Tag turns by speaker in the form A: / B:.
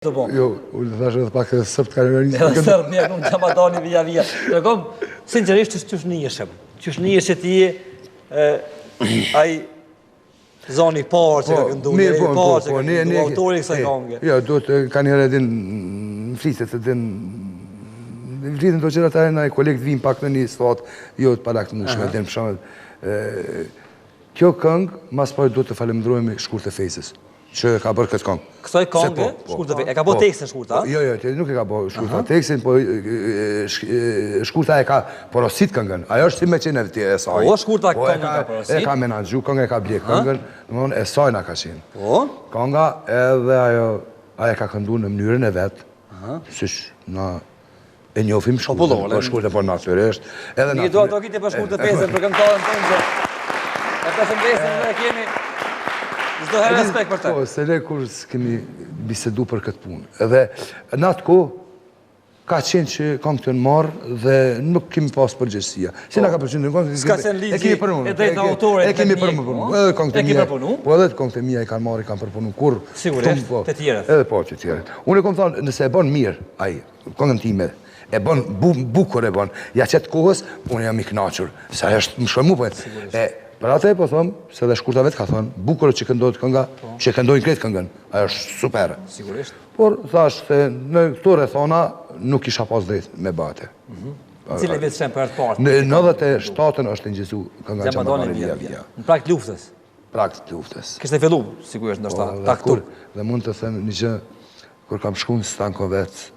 A: Të
B: po. Jo, unë thashë edhe pak edhe sërbët kanë
A: rënë. Edhe sërbët, mirë, kom Xhamadani vija vija. Tregom, sinqerisht qysh qysh nihesh, qysh nihesh që ti je ai zoni i parë që ka po, këndu, i po, po, parë që ka këndu, autori i kësaj
B: kënge. Jo, duhet ka njëherë edhe në flitet, edhe në flitet do gjëra të na kolegët vijnë pak në një situatë jo të palakmueshme, edhe për shembull kjo këngë mas pari duhet të falënderojmë Shkurte Fejzës. Që e ka bërë këtë
A: këngë. Kësaj kënge, po, po, Shkurte Fejza, e ka bërë po, tekstin Shkurta?
B: Jo, jo, nuk e ka bërë Shkurta tekstin, po Shkurta e ka porosit këngën. Ajo është si me qenë e
A: saj. Po, Shkurta këngën ka porosit.
B: E ka menaxhu, këngën e ka ble këngën, e saj na ka qenë. Po? Kënga edhe ajo, ajo e ka këndu në mënyrën e vet, siç na E njofim Shkurtën, po Shkurtën, po natyrisht.
A: Edhe Një duartrokitje për Shkurte Fejzën, për këngëtaren tonë që e përshëndesim dhe e kemi çdo herë respekt për
B: të. Po, se ne kur kemi bisedu për këtë punë. Edhe në atë kohë, ka qenë që këngët janë marrë dhe nuk kemi pas përgjegjësia. Si na ka përqenë në
A: këngë, S'ka qenë ligji e drejtë autorit
B: e kemi përpunu. Po, edhe këngët e mia. Po edhe këngët e mia i kanë marrë, i kanë përpunu
A: kur. Sigurisht, po, të
B: tjerët. Edhe po të tjerët. Unë e kam thënë, nëse e bën mirë ai, Këngën time e bën bukur e bën, ja qet kohës, unë jam i kënaqur, se ajo është më shumë po. E për atë e po them, se edhe Shkurta vetë ka thënë, bukur që këndohet kënga, po. që këndojnë krejt këngën, ajo është super.
A: Sigurisht.
B: Por thash se në këto rrethana nuk kisha pas drejt me ba atë.
A: Mhm. Cili vit shem për të
B: parë? Në 97-ën është inçizu kënga
A: Xhamadani Vija Vija. Në prag të
B: luftës. Prag të luftës.
A: Kishte fillu, sigurisht ndoshta,
B: po, tak tuk. Dhe mund të them një gjë, Kur kam shku në Stankovec,